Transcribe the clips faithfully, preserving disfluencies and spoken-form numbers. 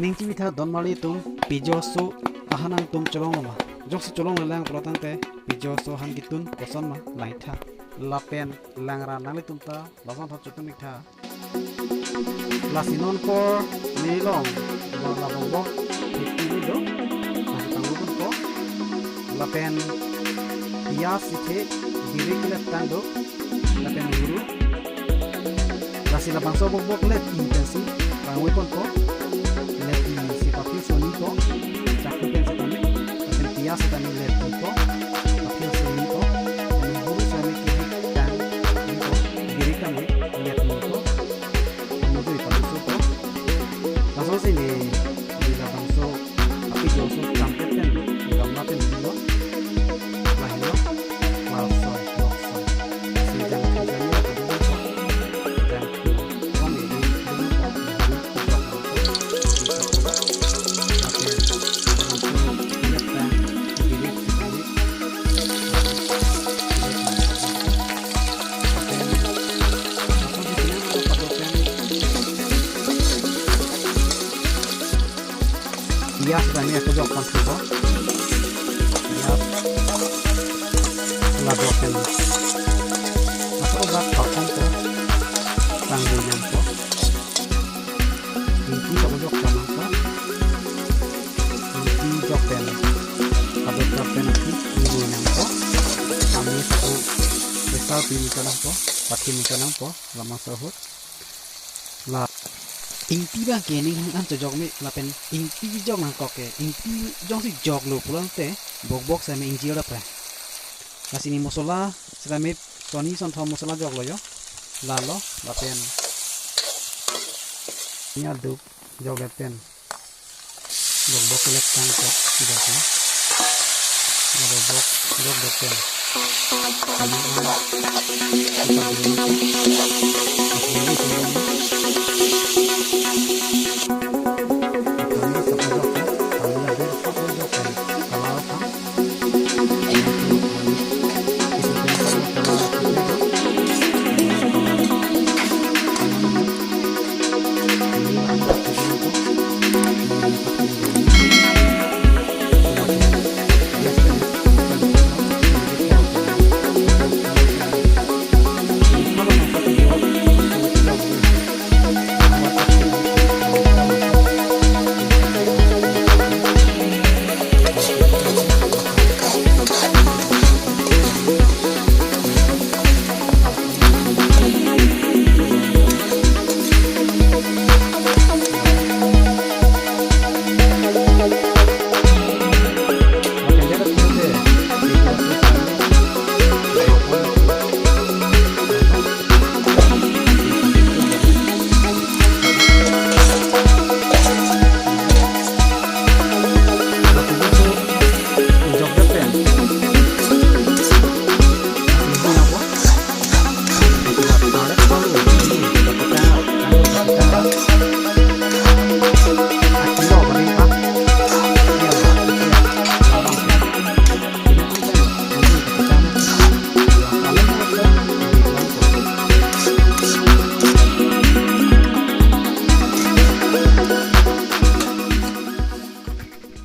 Ning chimi tha don marli atum, pijor aso ahan nangtum cholong lo ma? Jongsi cholong le lang pulo tangte, pijor aso ahan ketun koson ma, langtha. Lapen langra nanglitum ta lason thot chotum ik tha. Lasi non apor nelong, ba la bongbok theppi do, lasi tanglo ponpo. Lapen piyaj, sithe, birik kelet tang do, lapen huru. Lasi labangso bongbok let pen si pangwe ponpo. Let pen si paphil soni po, chakhu pen setame, lapen piyaj setame let ponpo, paphil soni po, lapen huru setame kiri tang po, birik tame let ponpo, mujui paluso po. Laso si ne, ne labangso, api joso kampet pen, gamla pen dilo. Lahelo, laso, laso. Si jangthu jangthu, jangthu, kong ini, Piyaj setame kejok pangsi po. Piyaj. Labok pen. Masala bak pakong po. Tangbo nang po. Ingti sok jok nang po. Ingti jok pen. Labok jok pen ingti ingbo nang po. Kami satu besar pini kanang po. Patin kanang po. Lama sahut. La ingti abang ke ning an chojok me lapen ingti jok nangkok ke, ingti jongsi joklo pulo tangte bongbok setame ingti ora pre. Lasi ne masala setame soni sonthom masala joklo jo. Lalo lapen ne aduk jokdet pen. Bongbok kelet tang po, joklo. Bongbok, jokdet pen.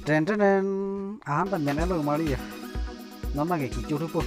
Tren tren, ahan ta men elo mari ya. Non lake kecho thupo.